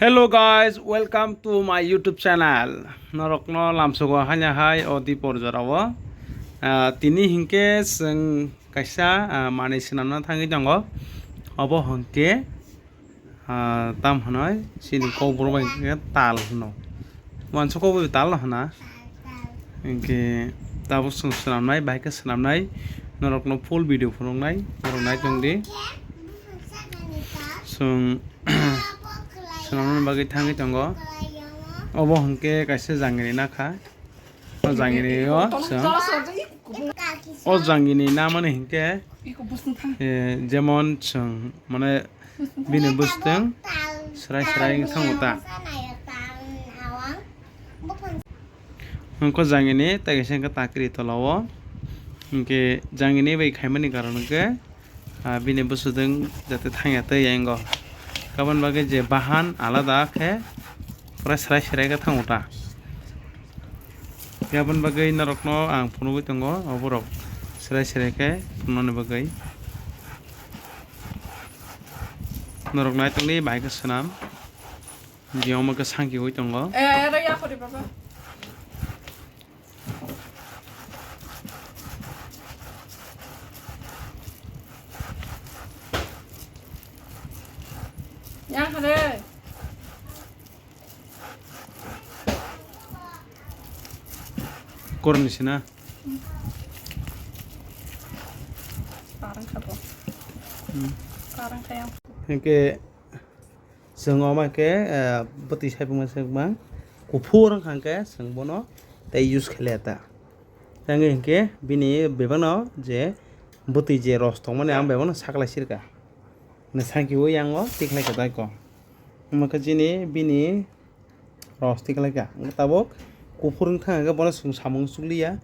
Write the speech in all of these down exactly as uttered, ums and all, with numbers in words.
Hello guys, welcome to my YouTube channel. Norokno lamsogo hanya hai o dipor jorao. Ah, tini hinkhe chwng kaisa, ah, manwi swnamna thangwi tongo. Obo hinkhe, ah, tam hwnwi chini kokborok bai hinkhe tal hwno. Wansa kokborok tal hwna. Hinkhe tabuk chwng swnamnai, bahai khe swnamnai. Norokno full video phunuknai, norok nai tongdi. Chwng swnamnani bagwi thangwi tongo. Obo hinkhe kaisa jangini nakha. O jangini o chwng, o jangini namani hinkhe, eh, jemon chwng mane bini bwswtwng swrai swrai wngwi thango ta. Hwnkhe jangini tei kaisa hinkhe takri tola o. Hinkhe jangini bai khaimani karon hinkhe, ah, bini bwswtwng jate thangya tei yango. Aboni bagwi je bahan alada khe pura swrai swrai khe thango ta. Aboni bagwi norokno ang phunugwi tongo, oborok swrai swrai khe phunuknani bagwi. Norok nai tongdi, bahai khe swnam. Jiyong omo khe sangkiwi tongo. Eh, ero ya khori baba. Ya khare. Korni sina. Parang kha bo. Hmm. Parang kha yang. Hinkhe chwng omo khe, eh, bwtwi saipungma saipungma kuphur wngkha hinkhe chwng bono tei use khailiya ta. Tei hinkhe bini bebakno je bwtwi je ros tongmani ang bebakno saklai sirka. Ni sangkiwi yango tikhlai kha daiko. Omo khe chini bini ros tikhlai kha. Hwnkhe tabuk kuphur wngkha hwnkhe bono chwng samung chukliya.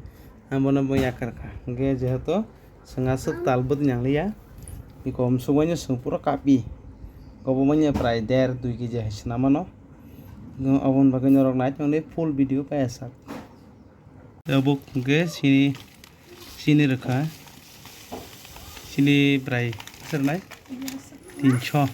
Ang bono bo yakar kha. Hwnkhe jehetu chwng aswk tal bwtwi nangliya. Iko msukbaino chwng pura kapi. Obo manya prai der dui kg hai swnamano. Aboni bagwi norok nai tongdi full video paiyasak. Tabuk hwnkhe chini, chini rwkha. Chini bwrai swrwnai tinsho.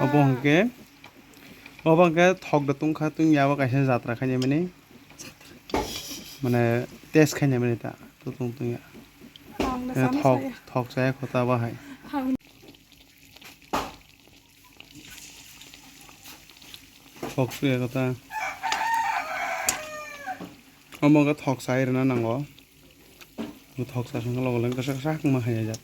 Obo hwnkhe, obo hwnkhe thok da tungkha, tungya abo kaisa jatra khainai mani, mane test khainai mani ta, tutung tungya. Thok, thok chaya kho ta bahai. Thok chaya kho ta. Omo hwnkhe thok chai rwna nango. Bo thok chasong khe logo leng kasa kasa wngma hai jat.